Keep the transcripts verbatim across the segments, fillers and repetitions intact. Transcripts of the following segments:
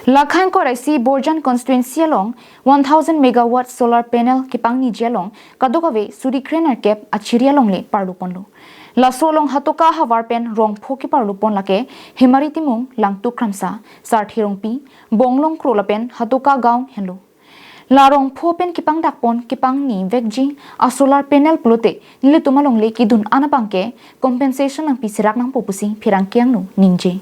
Lakhain koraisi Borjan constituency along one thousand megawatt solar panel kepangniji along kadokave suri krenerkep achiri alongle parlu ponlo. Laso along Hatoka ahavar pen rongpho keparlu pon lake Hemari Timung, Langtuk Kramsa, Sarthe Rongpi, Bonglong Kro lapen Hatoka Gaon henlo. La rongpho pen kepangdak pon kepangni vekji a solar panel pulote nelitum alongle kedun an abangke compensation nangpi serak nangpo pusi pherangke angno ningje.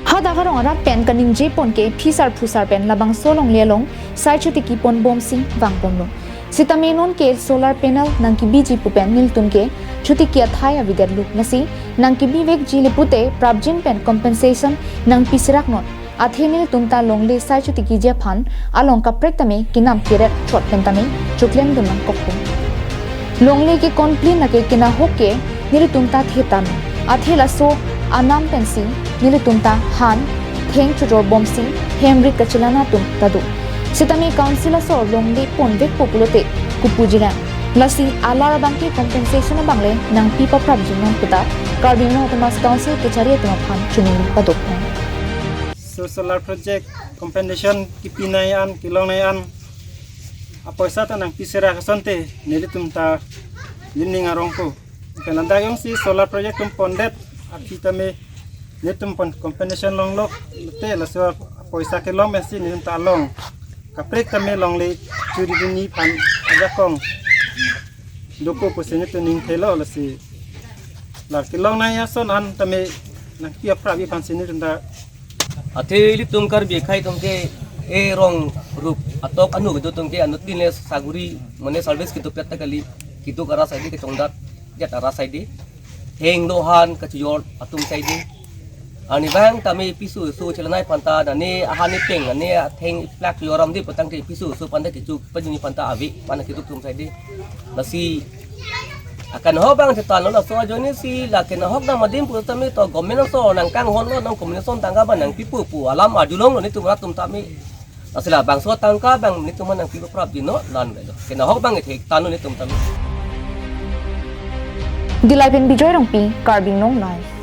Hadak arong arat pen kaningje pon ke phisar phusar pen labangso alongle along sai chotiki pon bomsi vang ponlo. Sitame non ke solar panel nangkebiji pu pen nelitum ke chotiki athai avedetlo, lasi nangkebi vekji le pute prapjin pen compensation nangpi serak non. Athe nelitum ta longle sai chotiki ji aphan along kaprek tame kenam keret chot pen tame choklem dun nangkokpo. Longle ke konplin lake kenahok ke nelitum ta the tame. Athe laso anam pensi nelitum ta han theng chojor bomsi hem rit kachelang atum ta do. Sitame council asor longle ponvekpo pulote kopuji lang. Lasi alar abangke compensation abangle nangpi paprapji non puta Karbi Anglong Autonomous Council kechari atum aphan choningri padopon. So solar project compensation kepinei an, kelongnei an apoisa ta nangpi serak asonte nelitum ta lining arongpo. Pen ladak jongsi solar project atum pondet aphi tame nelitum pon compensation longlok te, laso apoisa kelong pensi nelitum ta along kaprek tame longle churi dunji aphan ajakong dopo pusi nelitum ning thelo, lasi la kelongnei ason an tame nangpi aprapji aphansi nelitum ta. Athe ilitum Karbi akhei atum ke e rong rup atok anu kedo atum ke anuttin le saguri mane service kedo pet ta kali, keduk arat saide, kechongdat jat arat saide, theng do han kachojor atum saide. Arnivang tame piso so chelangnei aphan ta, nane ahan ipeng, nane atheng iplak chojor aram di petang te piso so aphan ta kecho pajuni aphan ta ave, aphan keduk atum saide. Lasi akanhok abang chetanlo, laso ajoine si la kenahok dam adim pu tame to government aso nangkanghonlo, nang commission tangka abang nangpipo pu alam arjulonglo nelitum rat atum tame. Lasi labangso tangka abang nelitum nangpi paprapji non, la-an avelo. Kenahok abang ithek tanlo nelitum tame. Dillai pen Bijoy Rongpi, Karbi Anglong Live.